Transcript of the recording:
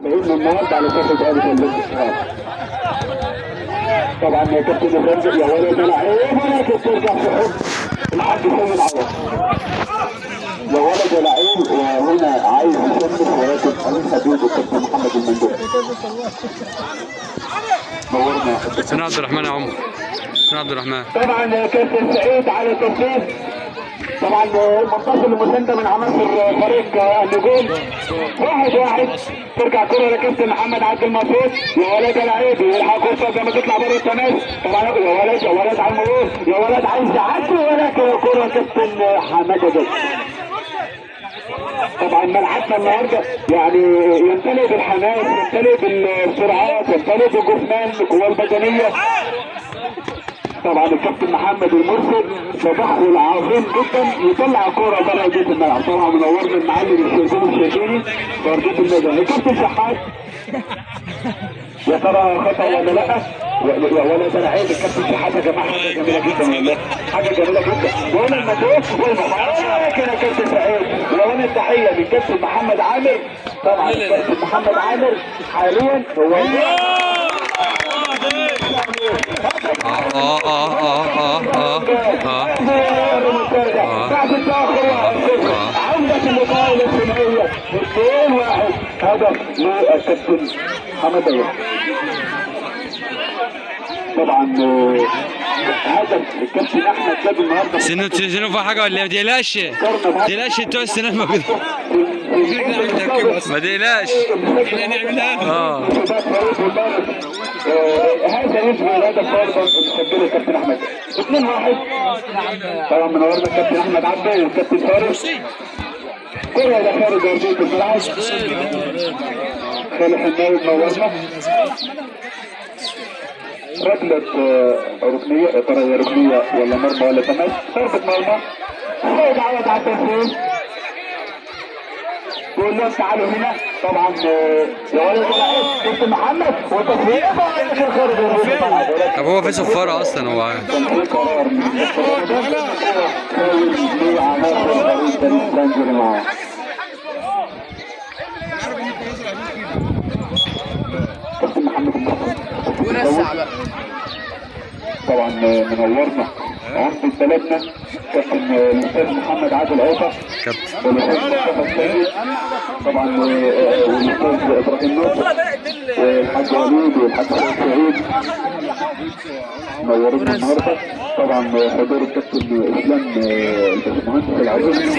متابعينا النهارده على شاشة ابو الانتصار. طبعا يا كابتن ابراهيم يا ولد لعيب، ولكن ترجع في حب الحاج سيد عوض. يا ولد يا لعيب، وهنا عايز يشمس ولكن امين حبيب الكابتن محمد المندوب. نورنا. سنة عبد الرحمن يا عمر، سنة عبد الرحمن. طبعا يا كابتن سعيد على التنفيذ. طبعا المنتصر المساندة من عناصر فريق النجوم. 1-1. ترجع كرة لكابتن محمد عبد المقصود. يا ولد يا لعيب، يلحق فرصة زي ما تطلع بره التماس. طبعا يا ولد يا ولد على المرور، يا ولد عايز يعدي، ولكن كرة كابتن حمادة جد. طبعا ملعبنا النهارده يعني يمتلئ بالحماس، يمتلئ بالسرعات، يمتلئ بالجثمان، القوة البدنية. طبعا الكابتن محمد المرسل تدخل عظيم جدا يطلع كرة بره ارضية الملعب. طبعا منورنا المعلم الشربيني الشربيني في ارضية الميدان. الكابتن شحات، يا ترى خطأ ولا لا؟ يا ولد انا عيب. الكابتن شحات يا جماعة حاجة جميلة جدا والله، حاجة جميلة جدا. وهنا المدوخ والمحاولة يا كابتن سعيد، وهنا التحية للكابتن محمد عامر. طبعا الكابتن محمد عامر حاليا هو اه اه اه اه اه اه بعد التاخر عودة اللقاء الى الثنائية 2-1، هدف للكابتن حمد ايوب. طبعا هدف الكابتن احمد جاب النهارده. سنو سنو في حاجة ولا ما تقلقش، ما تقلقش بتوع السنان موجودين، ما تقلقش. هذا يشبه الهدف برضه اللي سجله الكابتن احمد. 2-1. طبعا منورنا الكابتن احمد عبده والكابتن فارس. كرة الى خارج ارضية الملعب. خالد حناوي منورنا. ركلة ركنية، يا ترى هي ركنية ولا مرمى ولا تماس؟ ضربة مرمى. سيد عوض على التنفيذ. بيقول لهم تعالوا هنا. طبعا يا ولد لعيب كابتن محمد وتصويبه على اخر خارج ارضية الملعب. طب هو في صفارة أصلا هو؟ كان في قرار من فاول لعناصر فريق باريس سان جيرمان. كابتن محمد ورسع بقى. طبعا منورنا عمدة بلدنا كابتن الاستاذ محمد عادل عوفة، كابتن والاستاذ مصطفى السيد، طبعا والاستاذ ابراهيم ناصر والحاج وليد والحاج سعيد نورتنا النهارده. طبعا حضور الكابتن اسلام الباشمهندس العزيز.